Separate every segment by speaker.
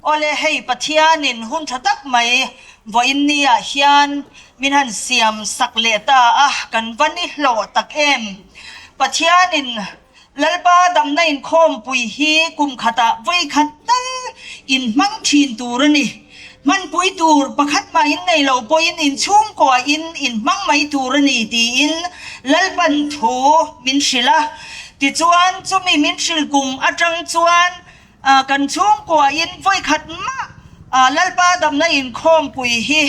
Speaker 1: Awle hei Pathianin hun tha tak mai vawiin niah hian min han siam sak leh ta a, kan va ni hlawh tak em. Pathianin Lalpa damna inkhawmpui hi kum khatah vawi khat tal inhmang thin tur a ni. Hmanpui tur pakhat mah in nei lo pawhin inchhungkuahin inhmang mai tur a ni tiin Lalpan thu min hrilh a. Tichuan chumi min hrilh kum atang chuan Kan chhungkuain vawi khat mah Lalpa damna inkhawmpui hi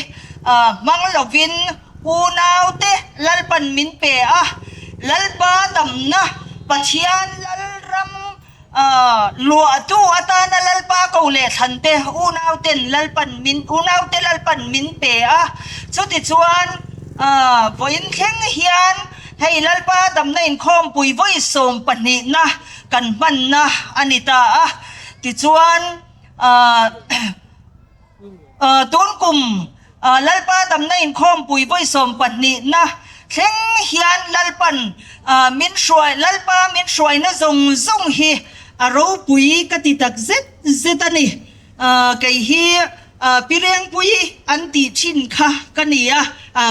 Speaker 1: hmang lovin unaute Lalpan min pe a, Lalpa damna Pathian Lalram luahtu atana Lalpa ko leh thlante unauten Lalpan min unaute Lalpan min pe a, chutichuan vawiin thleng hian hei Lalpa damna inkhawmpui vawi sawmpahnihna kan hmanna a ni ta a, tichuan tun kum Lalpa damna inkhawmpui vawi 12na thleng hian Lalpan min hruai Lalpa min hruaina zawng zawng hi a ropui ka ti tak zet zet a ni. Kei hi Pi Rengpuii an tih thin kha ka ni a,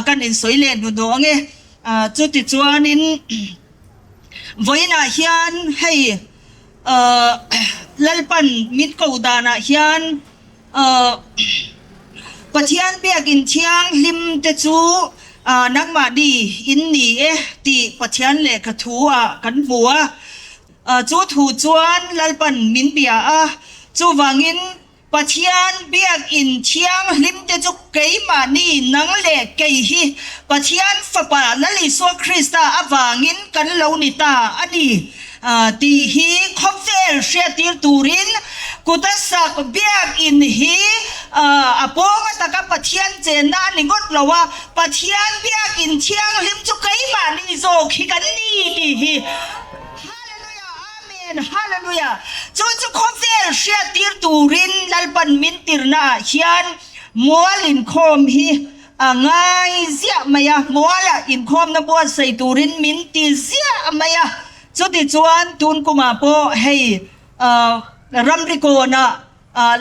Speaker 1: kan insawi leh hnuhnawh ang e. Chutichuanin. Vawiinah hian hei Lalpan min ko danah hian Pathian biakin thianghlim te chu nangmahni in ni e tih Pathian lehkha thu ah kan hmu a. Chu thu chuan Lalpan min bia a, chuvangin Pathian biakinn thianghlimte chu keimahni, nang leh kei hi Pathian Fapa Lal Isua Krista avangin kan lo ni ta a ni tih hi khawvel hriattir turin kuta sak biakinn hi a pawnga taka Pathian chenna a ni ngawt lo a, Pathian biakinn thianghlim chu keimahni zawk hi kan ni tih hi. Hallelujah Amen Hallelujah Chu chu khawvel hriattir turin Lalpan min tirna ah hian mual inkhawm hi a ngai ziah mai a, muala inkhawmna buatsaih turin min ti ziah mai a, chutichuan tun kumah pawh hei ramri kawnah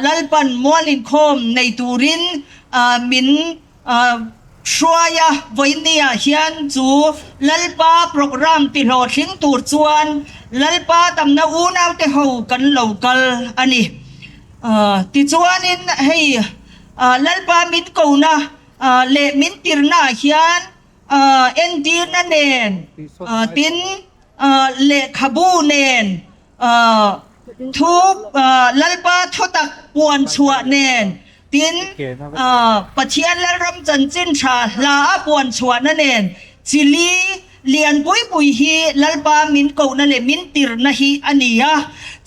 Speaker 1: Lalpan mual inkhawm nei turin min hruai a, vawinia hian chu Lalpa programme tihlawhtling tur chuan Lalpa tamna unaute ho kan lo kal a ni. Tichuanin hei Lalpa min kona leh min tirnaah hian entirna nen tin lehkhabu nen Thu Lalpa thutak puan chhuah nen, tin, Pathian Lalram chanchin tha hla a puan chhuahna nen chili lian pui pui hi Lalpa min kohna leh min tirna hi a ni a.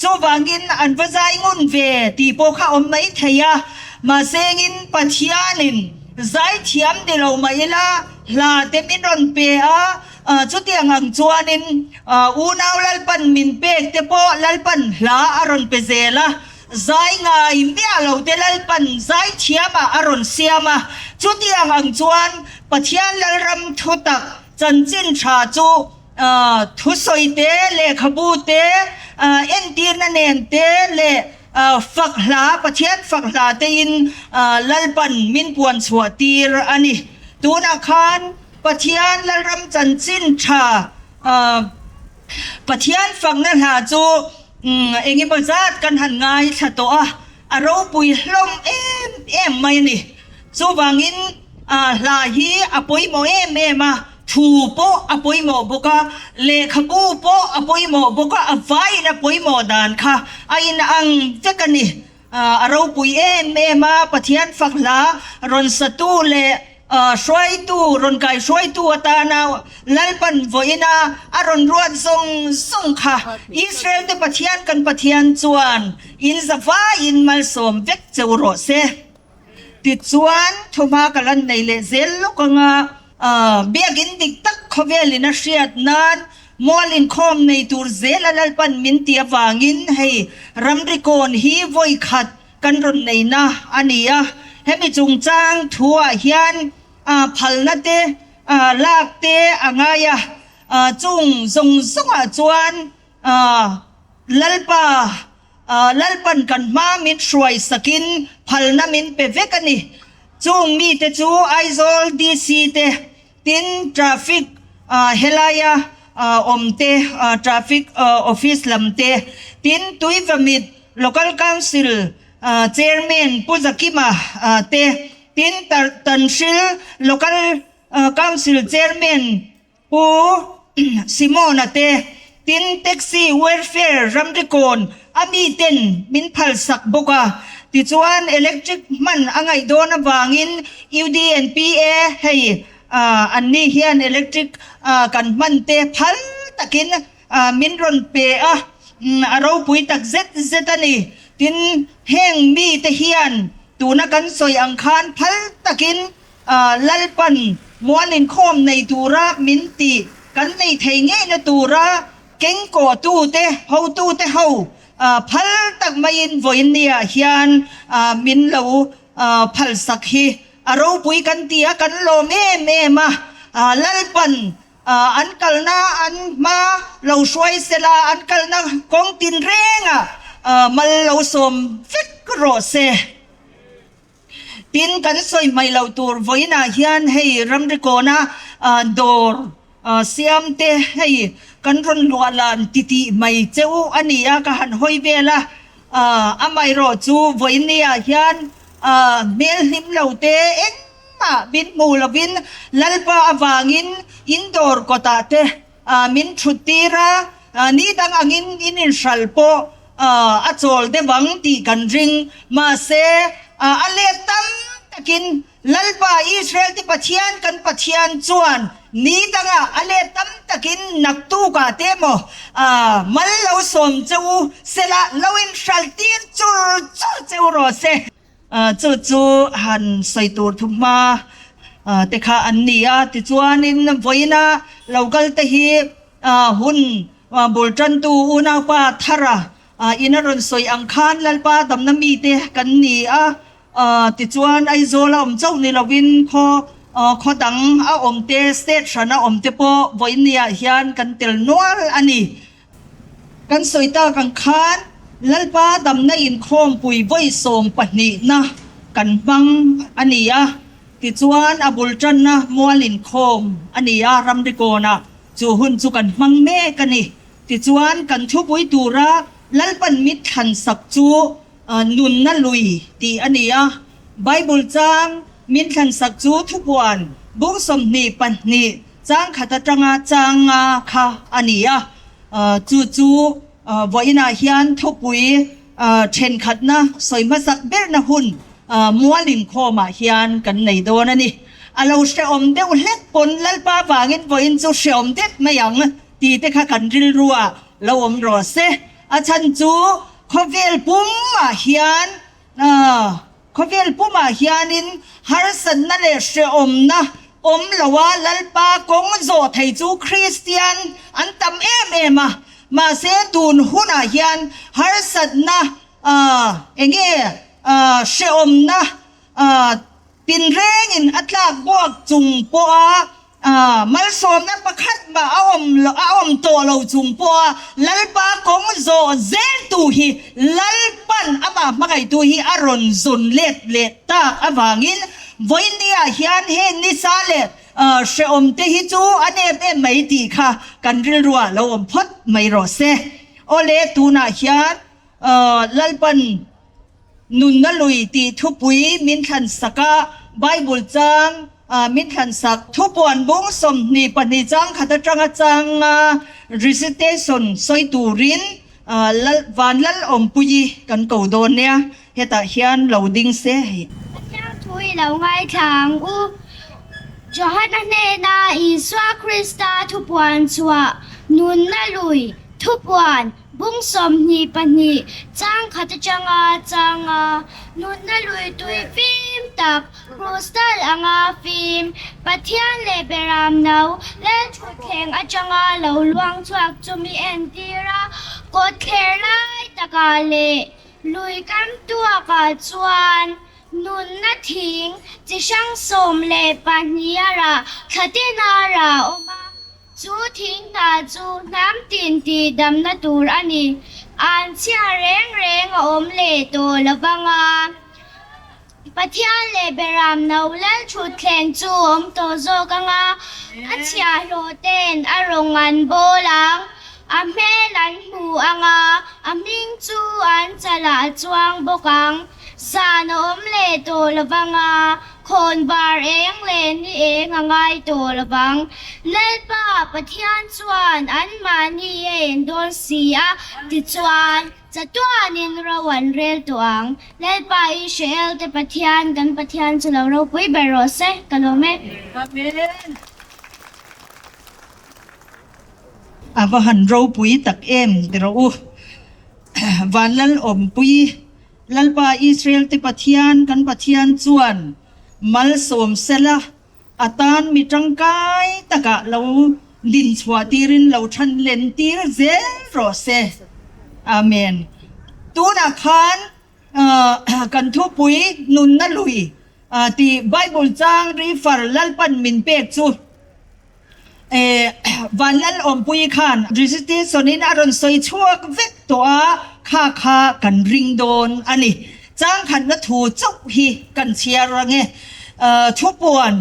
Speaker 1: Chuvangin an va zai ngun ve tih pawh kha awm mai thei a, mahsengin Pathianin zaithiam ni lo mah ila hla te min rawn pe a, Chutiang ang chuanin unau Lalpan min pek te pawh Lalpan hla a rawn pe zel a, zai ngai miah lo te Lalpan zai thiamah a rawn siam a. Chutiang ang chuan Pathian Lalram thutak chanchin tha chu thusawi te, lehkhabu te, entirna nen te leh fak hla, Pathian fak hla tein Lalpan min puan chhuah tir a ni. Tunah khan Pathian Lalram chanchin tha Pathian fakna hla chu eng emaw zat kan han ngaithla tawh a, a ropui hlawm em em mai a ni. Chuvangin hla hi a pawimawh em em a, thu pawh a pawimawh bawk a, lehkhabu pawh a pawimawh bawk a, a vaiin a pawimawh dan kha a inang vek a ni. A ropui em em a, Pathian fak hla rawn satu leh hruaitu, rawn kai hruaitu atana Lalpan vawiina a rawn ruat zawng zawng kha Israel te Pathian kan Pathian chuan in zavaiin malsawm vek cheu rawh se. Tichuan, thuhma ka lan nei leh zel lawk anga Biakinn dik tak khawvelin a hriat nan mual inkhawm nei tur zel a Lalpan min ti avangin hei ramri kawn hi vawi khat kan rawn neina a ni a. Hemi chungchang thuah hian phalna te lak te a ngai a, chung zawng zawngah chuan Lalpa. Lalpan kan hma min hruai sakin phalna min pe vek a ni. Chung mite chu Aizawl DC te, tin traffic helaia awm te, traffic office lam te, tin Tuivamit Local Council Chairman Pu Zakima te, tin Tanhril Local Council Chairman Pu Simona te, tin Taxi Welfare ramrikawn a mi ten min phalsak bawk a, tichuan electric hman a ngaih dawn avangin UDNPA hei an ni hian electric kan hman te phal takin min rawn pe a, a ropui tak zet zet a ni. Tin, heng mite hian tuna kan sawi ang khan phal takin Lalpan mual inkhawm nei tura min ti kan nei thei ngeina tura kengkawhtute, hotute ho phal tak maiin vawiinniah hian min lo phalsak hi a ropui kan ti a, kan lawm em em a. Lalpan an kalna an hma lo hruai sela, an kalna kawng tinrengah mal lo sawm vek rawh se. Tin, kan sawi hmaih loh tur vawiinah hian hei ramrikawna dawr siam te hei kan rawn luah lan titih mai che u a ni a, ka han hawi vel a. Amaherawh chu vawiinniah hian hmel hlim lo te engmah min hmu lovin Lalpa avangin in dawr kawtah te min thut tir a, ni dang angin in inhral pawh a chawl deuh ang tih kan ring. Mahse, a let tam takin Lalpa Israel te Pathian kan Pathian chuan ni dangah a let tam takin naktukah te emaw mal lo sawm che u sela lo inhral tir chur chur che u rawh se. Chu chu han sawi tur thu hma te kha an ni a. Tichuanin vawiina lo kal te hi hun bul tantu unaupa Thara in a rawn sawi ang khan Lalpa damna mite kan ni a. Tichuan Aizawl a awm chauh ni lovin khaw khaw dang a awm te, state hran a awm te pawh vawiinniah hian kan tel nual a ni. Kan sawi tak ang khan Lalpa damna inkhawmpui vawi 12na kan hmang a ni a, tichuan a bul tanna mual inkhawm a ni a, ramrikawnah chu hun chu kan hmang mek a ni. Tichuan kan thupui tura Lalpan mit thlansak chu nunna lui tih a ni a, Bible chang min thlansak chu thupuan bung 22 Chang khat atanga chang nga kha a ni a, chu chu vawiinah hian thupui thenkhatna sawi hmasak berna hun mual inkhawmah hian kan nei dawn a ni. A lo hrehawm deuh hlek pawn Lalpa vangin vawiin chu hrehawm det mai ang tih te kha kan rilruah lo awm rawh se. A chhan chu khawvel pumah hian Khawvel pumah hianin harsatna leh hrehawmna awm loa Lalpa kawng zawh thei chu Kristian an tam em em a. Mahse tun hunah hian harsatna enge hrehawmna tinrengin a tlak buak chung pawha Malsawmna pakhat mah a awm a awm tawh lo chung pawha Lalpa kawng zawh zeltu hi Lalpan amah hmangaihtu hi a rawn zawn let leh tak avangin vawinia hian heng nisa leh hrehawm te hi chu a nep em mai tih kha kan rilruah lo awm phawt mai rawh se. Awle tunah hian Lalpan Nunna lui tih thupui min thlan sak a, Bible chang min thlan sak. Thupuan bung 22 chang khat atanga changa recitation sawi turin Lal Vanlal Awmpuii kan ko dawn nia, hetah hian lo ding se hei.
Speaker 2: Pathian thu i lo ngaithla ang u. Johana hnena Isua Krista thupuan chhuah nunna lui thupuan Bung 22 chang khat atanga chang a, nunna lui tui fim tak, crystal anga fim, Pathian leh Beram no Lalthutthleng atanga lo luang chhuak chu mi entir a, kawtthler lai takah leh lui kam tuakah chuan nunna thing chi hrang 12 a rah thla tin a rah awm a. Chu thing hna chu hnam tin tih damna tur a ni. An chhia reng reng a awm leh tawh lo vang a. Pathian leh Beram no lal thutthleng chu awm tawh zawk ang a, a chhiahhlawh ten a rawng an bawl ang, a hmel an hmu ang a, a hming chu an chalah a chuang bawk ang. Zan a awm leh tawh lo vang a, khawnvar eng leh ni eng a ngai tawh lo vang. Lalpa Pathian chuan anmahni a en dawn si a, tichuan, Chatuanin ro an rel tawh ang. Lalpa Israel te Pathian, kan Pathian chu lo ropui ber rawh se, ka lawm e.
Speaker 1: Amen. A va han ropui tak em ti rawh u. Vanlal awmpui, Lalpa Israel te Pathian, kan Pathian chuan malsawm sela A tan mi tangkai takah lo din chhuah tirin lo than len tir zel rawh se. Amen. Tunah khan kan thupui nunna lui tih Bible chang refer Lalpan min pek chu Vanlal Awmpui khan registration in a rawn sawi chhuak vek tawh a, kha kha kan ring dawn a ni. Changkhatna thu chauh hi kan chhiar ang e. Thupuan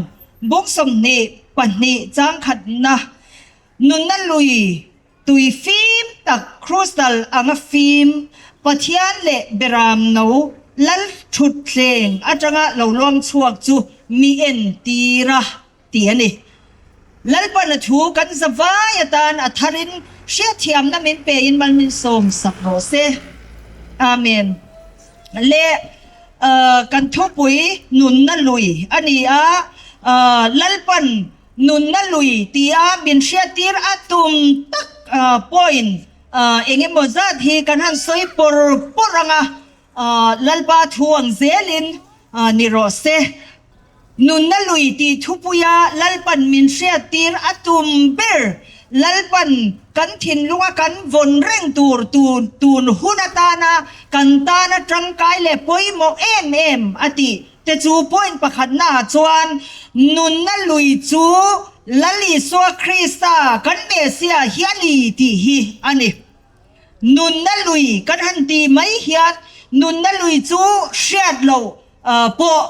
Speaker 1: bung 22 changkhatna nunna lui tui fim tak crystal anga fim Pathian leh Beram no lal thutthleng atanga lo luang chhuak chu mi entir a. Tih a ni. Lalpan a thu kan zavai atan a tharin hriatthiamna min pein mal min sawm sak rawh se. Amen. Le kan thupui nunna lui a ni a, Lalpan nunna lui tia min hriattir a tum tak point eng emaw zat hi kan han sawi pawr pawr ang a, Lalpa thu ang zelin ni rawh se. Nunna lui tih thupuia Lalpan min hriattir a tum ber. Lalpan kan thinlunga kan vawn reng tur tun tun hun atana kan tana tangkai leh pawimawh em em a tih te chu point pakhatnaah chuan nunna lui chu Lal Isua Krista kan Messiah hi a ni tih hi a ni. Nunna lui kan han tih mai hian nunna lui chu hriat loh pawh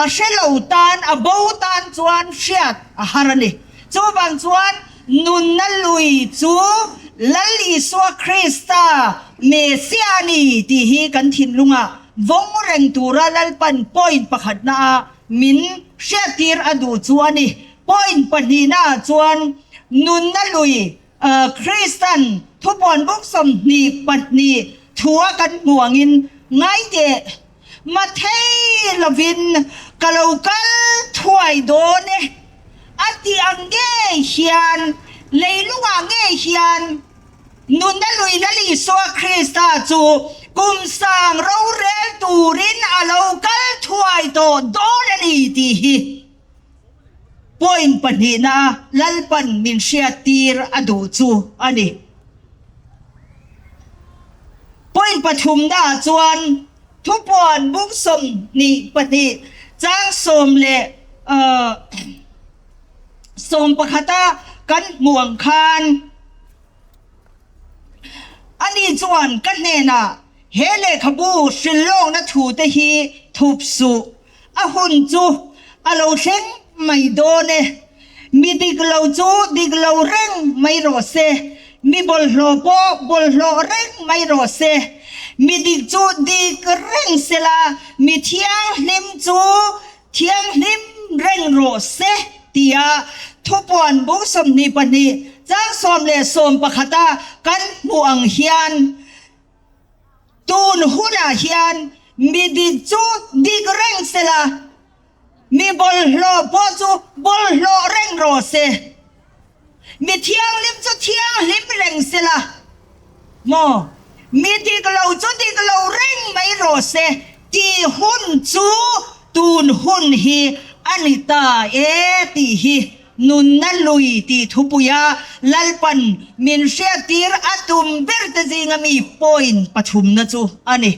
Speaker 1: a hre lo tan, a bo tan chuan hriat a har a ni. Chuvang chuan nunna lui chu Lal Isua Krista Messiah a ni tih hi kan thinlungah vawng reng tura Lalpan point pakhatnaah min hriattir a duh chu a ni. Point pahnihnaah chuan nunna lui Kristan thupuan bawk 22 thua kan hmu angin ngai teh, Mathei lovin ka lo kal thuai dawn e, a tih ang ngei hian, leilungah ngei hian nunna lui Lal Isua Krista chu kum sang rorel turin a lo kal thuai tawh dawn a ni tih hi. Point pahnihna a Lalpan min hriattir a duh chu a ni. Point pathumna ah chuan thupuan bung 22 chang sawm leh sawm pakhata kan hmuh ang khan ani chuan ka hnenah he lehkhabu hrilhlawkna thute hi thup suh. A hun chu a lo thleng mai dawn e. Mi dik lo chu dik lo reng mai rawh se, mi bawlhhlawh pawh bawlhhlawh reng mai rawh se. Mi dik chu dik reng se la, mi thianghlim chu thianghlim reng rawh se, tia thupuan bung 22 chang sawm leh sawm pakhata kan hmuh ang hian, Tun hunah hian mi dik chu dik reng se la, mi bawlhhlawh pawh chu bawlhhlawh reng rawh se. Mi thianghlim chu thianghlim reng se la, maw? Mi dik lo chu dik lo reng mai rawh se tih hun chu tun hun hi a ni ta e tih hi Nunna lui tih thupuia Lalpan min hriattir a tum ber te zinga mi point pathumna chu a ni.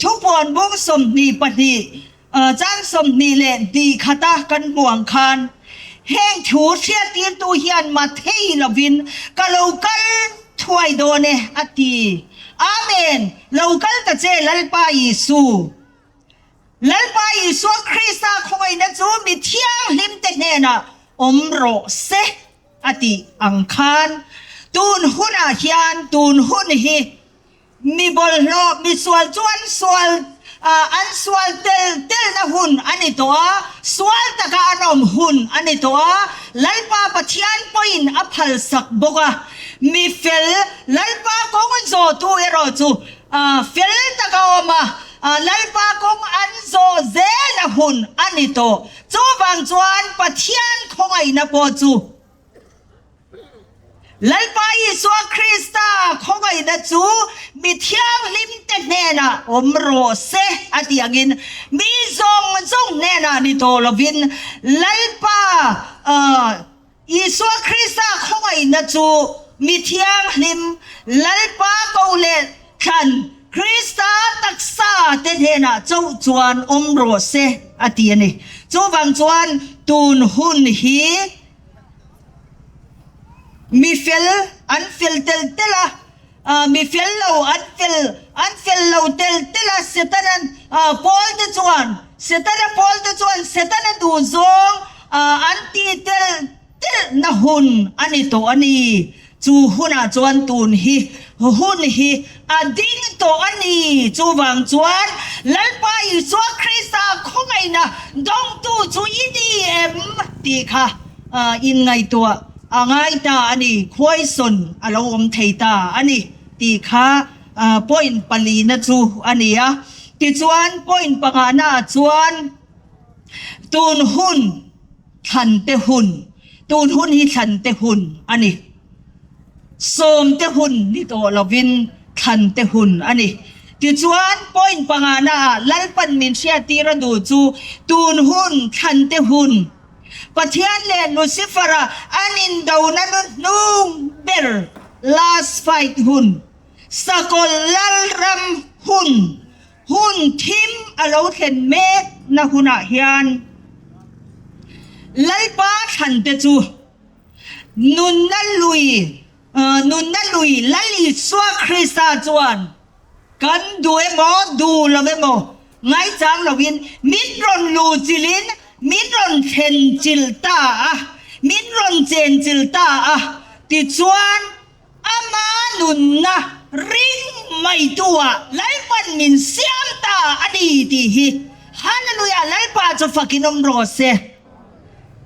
Speaker 1: Thupuan bung 22 chang 20 leh hnih khata kan hmuh ang khan heng thu hriattirtu hian ma thei lovin ka lo kal. thuai dawn e, a ti. Amen! Lo kal ta che Lalpa Isu. Lalpa Isua Krista khawngaihna chu mi thianghlimte hnenah awm rawh se, a tih ang khan tun hunah hian tun hun hi Mi bawlhhlawh, mi sual chu an sual an sual tel telna hun a ni tawh a, sual taka an awm hun a ni tawh a, Lalpa Pathian pawhin a phalsak bawk a. Mi fel, Lalpa kawng zawhtu erawh chu fel taka awm a, Lalpa kawng an zawh zelna hun a ni tawh. Chuvang chuan Pathian khawngaihna pawh chu. Lalpa Isua Krista khawngaihna chu mi thianghlimte hnenah awm rawh se a tih angin mi zawng zawng hnenah ni tawh lovin Lalpa Isua Krista khawngaihna chu mi thianghlim Lalpa ko leh thlan Krista taksa te hnenah chauh chuan awm rawh se a ti a ni. Chuvang chuan tun hun hi Mi fel an fel tel tel a, mi fel lo an fel an fel lo tel tel a, Setana pawl te chuan Setana pawl te chuan Setana duh zawng an ti tel tel na hun a ni tawh a ni. Chu hunah chuan tun hi hun hi a ding tawh a ni. Chuvang chuan Lalpa Isua Krista khawngaihna dawngtu chu i ni em tih kha inngaihtuah a ngai ta a ni. Khuaisawn a lo awm thei ta a ni tih kha point palina chu a ni a. Tichuan point pangana chuan tun hun Thlante hun, Tun hun hi thlante hun a ni. Sawmte hun ni tawh lovin thlante hun a ni. Tichuan, point panganaah Lalpan min hriattir a duh chu tun hun thlante hun, Pathian leh Lucifer-a an indona nu hnung ber, last fight hun, Sakawlh Lalram hun, Hun thim a lo thlen mek na hunah hian Lalpa thlante chu nunna lui, nunna lui Lal Isua Krista chuan kan duh emaw duh lo emaw ngaichang loin min rawn luh chilhin min rawn thlen chilh ta a, min rawn chen chilh ta a, tichuan Ama nunna ring maitu-ah Lalpan min siam ta a ni tih hi Hallelujah Lalpa chu fakin awm rawh se.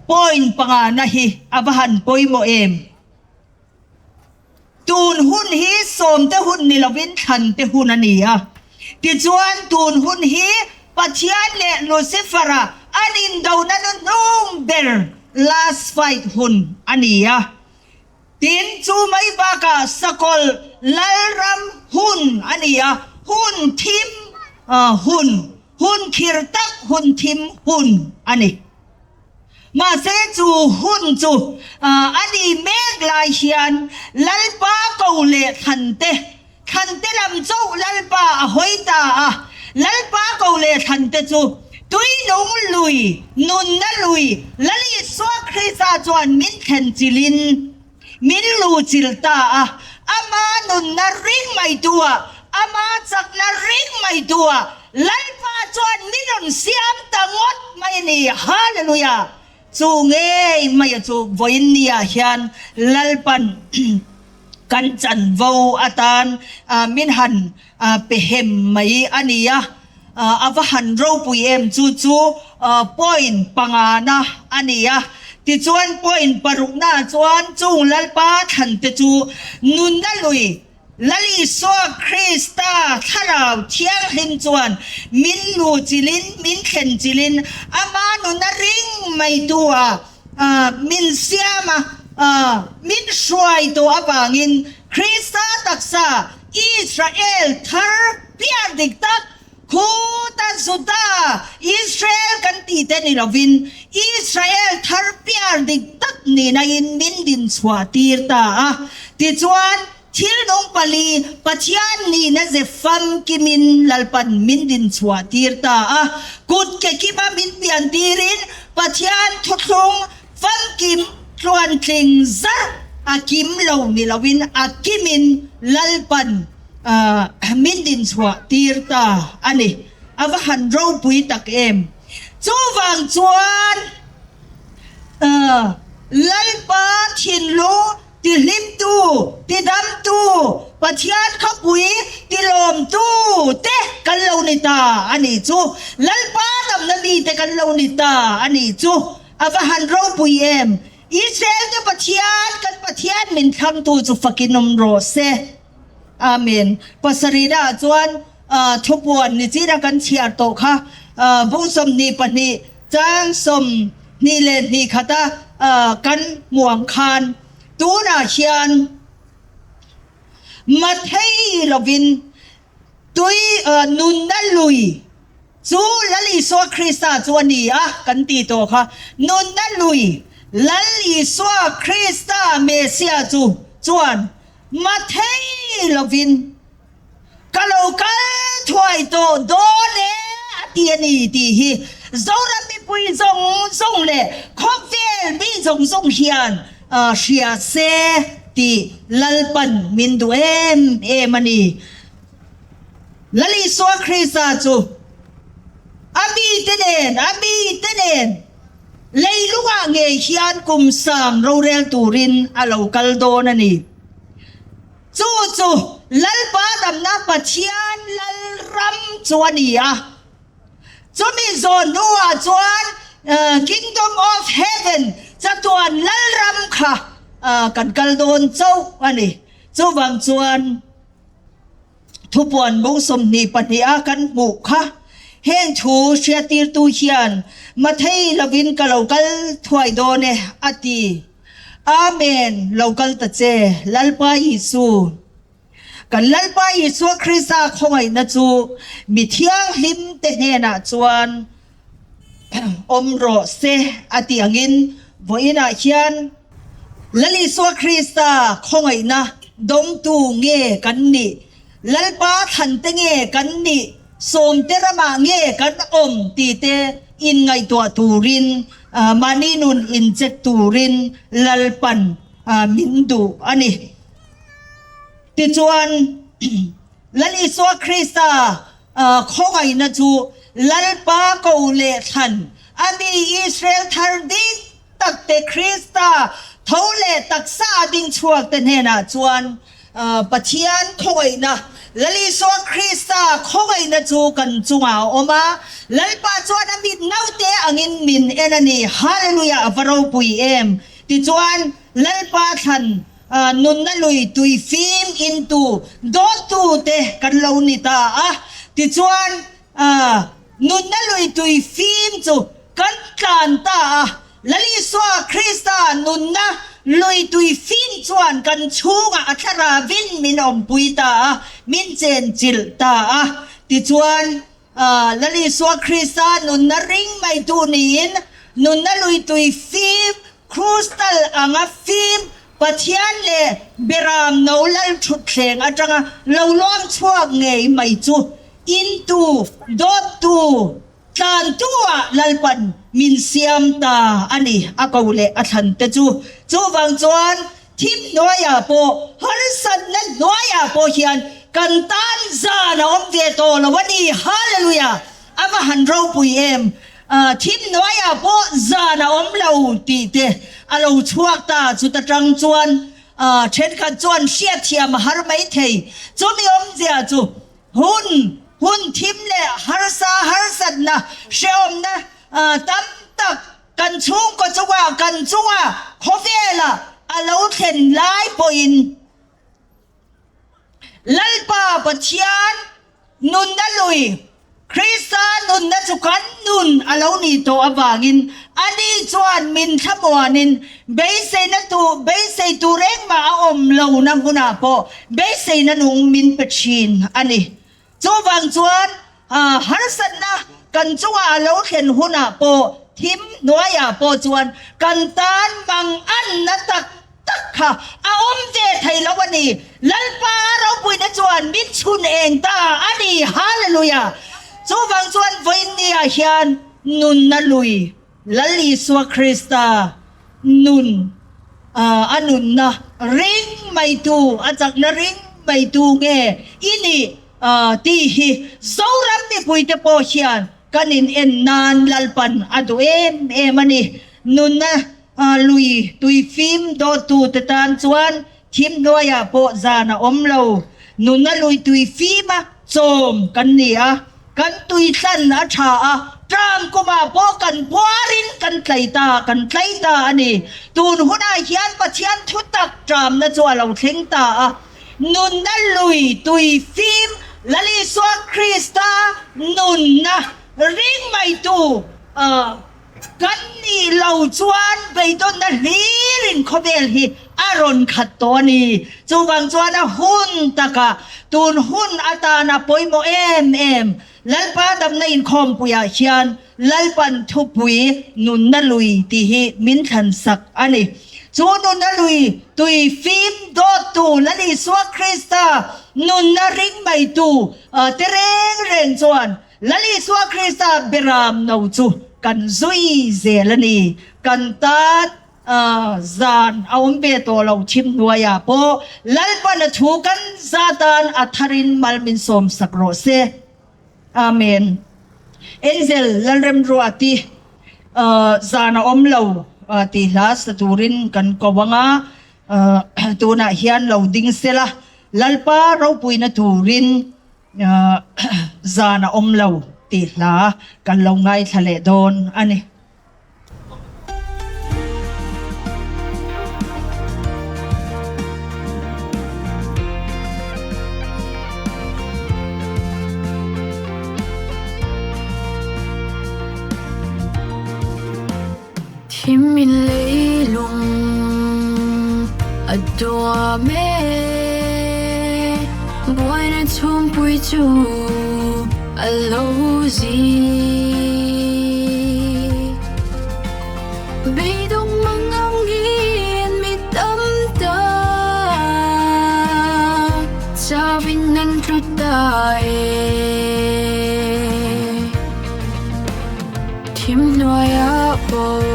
Speaker 1: Point pangana hi a va han pawimawh em? Tun hun hi sawmte hun ni lovin thlante hun a ni a. Tichuan tun hun hi Pathian leh Lucifer-a an indona hnuhnung ber last fight hun a ni a. Tin, chu mai bakah Sakawlh Lalram hun a ni a, hun thim hun, hun khir tak hun thim hun a ni. Mahse chu hun chu a ni mek lai hian Lalpa ko leh thlante, thlante lam chauh Lalpa a hawi ta a, Lalpa ko leh thlante chu tuinung lui, nunna lui, Lal Isua Krista chuan min thlen chilhin min lu chil ta a, ama nunna ring mai tua, ama chakna ring mai tua Lalpa chuan min rawn siam ta ngawt mai a ni. Hallelujah! Chu ngei maia chu vawiin niah hian Lalpan kan chanvo atan min han pe hem mai a ni a, a va han ropui em chu chu point pangana a ni a. Tichuan point parukna chuan chung Lalpa thlante chu nunna lui Lal Isua Krista Thlarau Thianghlim chuan min lu chilin, min thlen chilin, ama nuna ring mai tu a min siam a, min hruai tawh avangin Krista taksa Israel thar piar dik tak Khuta Juda Israel kan tih te ni lovin Israel thar piar dik tak nihnain min din chhuah tir ta a. Tichuan, thil nung pali Pathian nihna ze famkimin Lalpan min din chhuah tir ta a. Kut ke kima min pian tirin Pathian thuthlung famkim tluantling zarh. a kim lo ni loin a kimin Lalpan min dinchhuah tir ta a ni. A va han ropui tak em! Chuvang chuan Lalpa thinlung tihlimtu, tidamtu, Pathian khawpui tilawmtu te kan lo ni ta a nih chu. Lalpa damna mite kan lo ni ta a nih chu. A va han ropui em! Israel te Pathian, kan Pathian min thlangtu chu fakin awm rawh se. Amen. Pasarihna ah chuan thupuan ni china kan chhiar tawh kha bung 22 chang 22 khata kan hmuang khan tunah hian Mathei lovin tui nunna lui Chu Lal Isua Krista chu a ni a kan ti tawh kha. Nunna lui Lal Isua Krista Mesia chu chuan Mathei lovin ka lo kal thuai tawh dawn e a ti a ni tih hi Zoram mipui zawng zawng leh khawvel mi zawng zawng hian hria se tih Lalpan min duh em em a ni. Lal Isua Krista chu a mite nen, a mite nen leilungah ngei hian kum sang rorel turin a lo kal dawn a ni. Chu chu Lalpa damna Pathian Lalram chu a ni a. Chumi zawn hnuah chuan Kingdom of Heaven, chatuan Lalram kha kan kal dawn chauh a ni. Chuvang chuan. Thupuan bung 22 a kan hmuh kha heng thu hriattirtu hian Mathei lovin ka lo kal thuai dawn e a ti. Amen, lo kal ta che, Lalpa Isu. Kan Lalpa Isua Krista khawngaihna chu mi thianghlim te hnenah chuan awm rawh se a tih angin vawiinah hian Lal Isua Krista khawngaihna dawngtu nge kan nih? Lalpa thlante nge kan nih? Sawmte ramah nge kan awm tih te inngaihtuah turin, mahni nun incheck turin Lalpan min duh a ni. Tichuan, Lal Isua Krista khawngaihna chu Lalpa ko leh thlan a mi Israel thar dik tak te Krista tho leh taksa a ding chhuak te hnenah chuan Pathian khawngaihna, Lal Isua Krista khawngaihna chu kan chungah a awm a, Lalpa chuan a mit naute angin min en a ni. Hallelujah! A va ropui em! Tichuan, Lalpa thlan nunna lui tui fim intu dawttu te kan lo ni ta a. Tichuan, Nunna lui tui fim chu kan tlan ta a, Lal Isua Krista nunna lui tui fim chuan kan chhungah a thlarauin min awmpui ta a, min chenchilh ta a. Tichuan, Lal Isua Krista nunna ring maitu niin nunna lui tui fim, crystal anga fim, Pathian leh Beram no lal thutthleng atanga lo luang chhuak ngei mai chu Intu, dawttu, tlantu-ah Lalpan min siam ta a ni, a ko leh a thlan te chu. Chuvang chuan thim hnuaiah pawh, harsatna hnuaiah pawh hian kan tan zan a awm ve tawh lo a ni. Hallelujah! A va han ropui em! Thim hnuaiah pawh zan a awm lo tih te a lo chhuak ta. Chuta tang chuan thenkhat chuan hriatthiam a har maithei. Chumi awmzia chu Hun, hun thim leh harsa harsatna, hrehawmna tam tak kan chhungkaw chungah, kan chunga khawvela a lo thlen lai pawhin Lalpa Pathian nunna lui, Krista nunna chu kan nun a lo nih tawh avangin ani chuan min thlamuanin beiseina tu beisei tur engmah a awm lohna hmunah pawh beiseina nung min pe thin a ni. Chuvang chuan harsatna kan chungah a lo thlen hunah pawh thim hnuaiah pawh chuan kan tan manganna tak tak kha a awm ve thei lo a ni. Lalpa ropuina chuan min chhun eng ta a ni. Hallelujah! Chuvang chuan vawiinniah hian nunna lui Lal Isua Krista nun a nunna. ring maitu, a chakna ring maitu nge i nih tih hi Zoram mipuite pawh hian kan in en nan Lalpan a duh em em a ni. Nunna lui tui fim dawttute tan chuan thim hnuaiah pawh zan a awm lo. Nunna lui tui fima chawm kan ni a, kan tui tlan a tha a, tram kumah pawh kan puarin kan tlai ta, kan tlai ta a ni. Tun hunah hian Pathian thutak tramna chu a lo thleng ta a. Nunna lui tui fim Lal Isua Krista nunna ring maitu kan nih lo chuan beidawnna hlirin khawvel hi a rawn khat tawh a ni. Chuvang chuan a hun takah tun hun atana pawimawh em em Lalpa damna inkhawmpuiah hian Lalpan thupui nunna lui tih hi min thlansak a ni. Chu nunna lui tui fim dawttu Lal Isua Krista nunna ring maitu te reng reng chuan Lal Isua Krista beram no chu kan zui zel a ni. Kan tan zan a awm ve tawh lo thim hnuaiah pawh Lalpan a thu kan za tan a tharin mal min sawmsak rawh se. Amen. Angel Lalremruati zan a awm lo tih hla sa turin kan ko ang a, tunah hian lo ding sela Lalpa ropuina turin zan a awm lo tih hla kan lo ngaithla leh dawn a ni.
Speaker 3: Thim in leilung a tuam e, buaina chhungpui chu a lo zi. Beidawng mang angin mi tam ta, chawin an tlu ta e. Thim hnuaiah pawh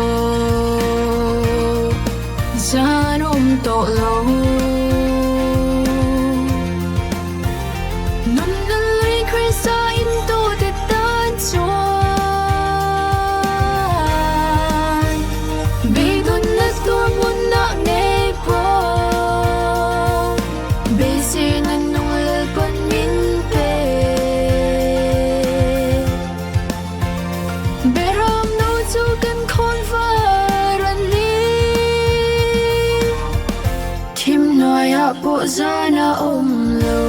Speaker 3: zan awm tawh lo. Nunna lui Krista in tute tan chuan beidawnna tur hmunah ngei pawh beiseina nung Lalpan min pe. Beram no chu kan khawn var an ni. Thim hnuaiah pawh zan a awm lo.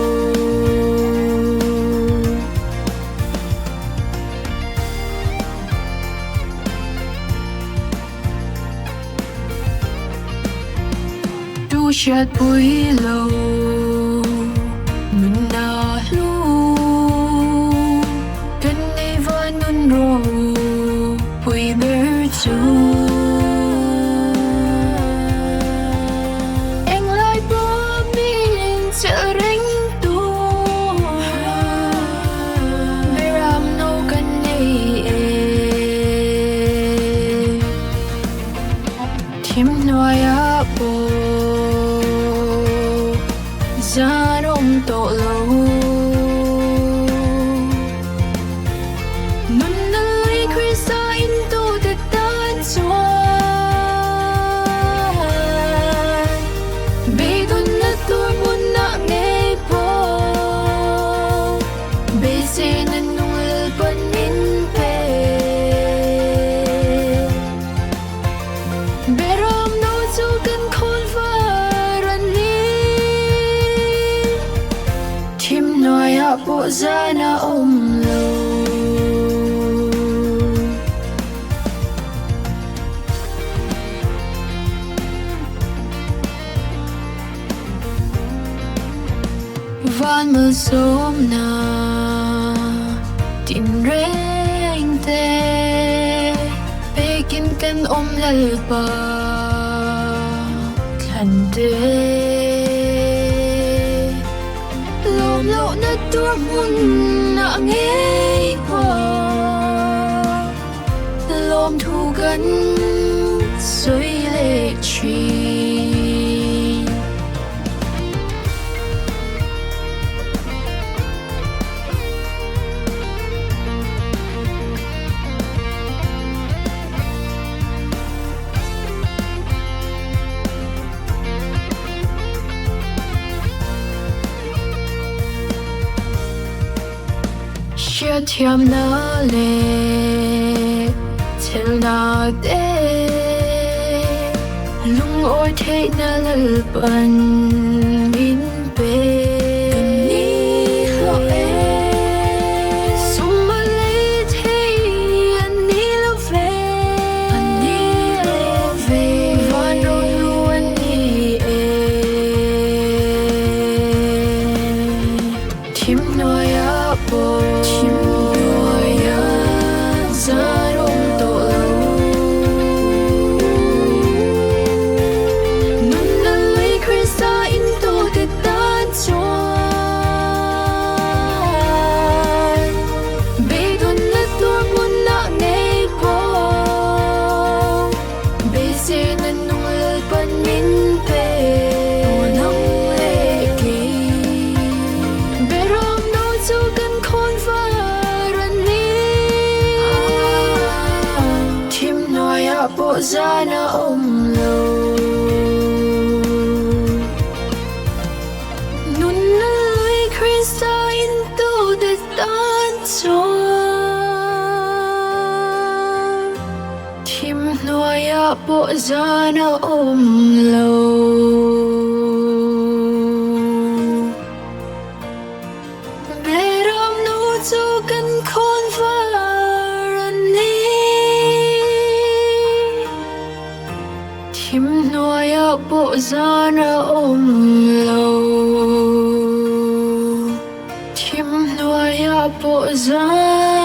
Speaker 3: Tu hriatpui lo nunna hlu kan nei va nun ropui ber chu. Englai pawh min chelh reng tu beram no kan nei e. Thim hnuaiah pawh zan awm tawh lo. Nunna lui Krista in tute tan chuan beidawnna tur hmunah ngei pawh beiseina nung Lalpan min pe. Beram no chu kan khawn var an ni. Thim hnuaiah pawh zan a awm lo. Van malsawmna tinreng te pekin kan awm Lalpa thlan te. Lawm lohna tur hmun ah ngei pawh lawmthu kan sawi leh thin. Hriatthiamna leh chhelna te, Lungawi theihna Lalpan min pe. Kan ni hlawh e, sum a lei thei an ni lo ve, an ni lo ve, van rohlu an ni e. Thim hnuaia pawh Thim hnuaia zan awm tawh lo. Nunna lui Krista in tute tan chuan Beidawnna tur hmunah ngei pawh Beiseina nung Lalpan min pe. Aw nang leh kei. Beram no chu kan khawn var a ni. Thim hnuaiah pawh zan a awm lo. Nunna lui Krista in tute tan chuan Thim hnuaiah pawh zan a awm lo. Beram nu chu kan khawn var a ni. Thim hnuaiah pawh zan a awm lo. Thim hnuaiah pawh zan.